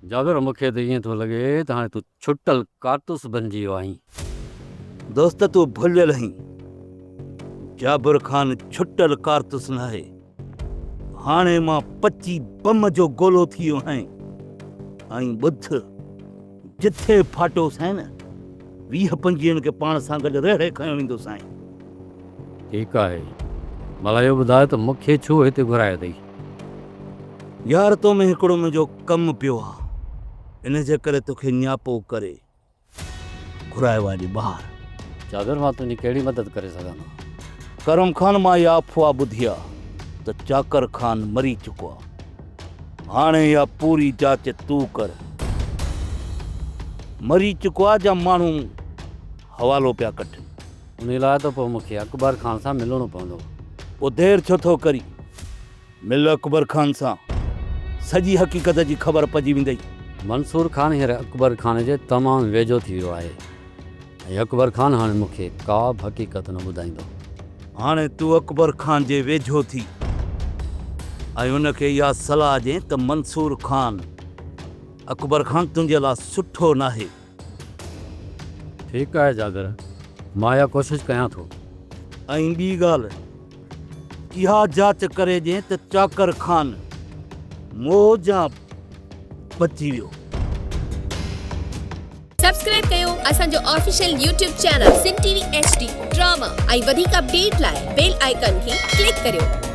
جابر مون کي ته ائين ٿو لڳي ته هاڻي تون ڇٽل ڪارتوس بنجي ويو آهين. دوست تون ڀليل آهين. جابر خان ڇٽل ڪارتوس ناهي. هاڻي مان پچي بم جو گولو ٿي ويو آهيان ۽ ٻڌ جٿي ڦاٽوسانء نه 20 پنجويهن کي پاڻ سان گڏ ريڙهي کنيو ويندوسانء. ٺيڪ آهي. ڀلا اهو ٻڌاء ته مون کي ڇو هتي گهرايو اٿئي؟ يار تو ۾ هڪڙو منهنجو ڪم پيو آ، ان جي ڪري توکي نياپو ڪري گهرايو آ اڄ ٻاهر. جابر مان تنهنجي ڪهڙي مدد ڪري سگهان ٿو؟ ڪرم خان مان اها افواهه ٻڌي آ ته چاڪر خان مري چڪو آ. هاڻي اها پوري جاچ تون ڪر. مري چڪو آ جا ماڻهو حوالو پيا ڪڍن. انهي لاء ته پوء مون کي اڪبر خان سان ملڻو پوندو. پوء دير ڇو ٿو ڪرين؟ مل اڪبر خان سان، سڄي حقيقت جي خبر پئجي ويندئي. منصور خان هينئر اڪبر خان جي تمام ويجهو ٿي ويو آهي ۽ اڪبر خان هاڻي مون کي ڪا به حقيقت نه ٻڌائيندو. هاڻي تون اڪبر خان جي ويجهو ٿي ۽ ان کي اها صلاح ڏين ته منصور خان، اڪبر خان تنهنجي لاء سٺو ناهي. ٺيڪ آهي جابر، مان اها ڪوشش ڪيان ٿو. ۽ ٻي ڳالهه، اها جاچ ڪري ڏين ته چاڪر خان موهه جان بچي ويو. سبسڪرائب ڪيو اسان جو official YouTube channel Sindh T V H D drama ۽ وڌيڪ اپڊيٽ لاء بيل آئيڪان کي ڪلڪ ڪريو.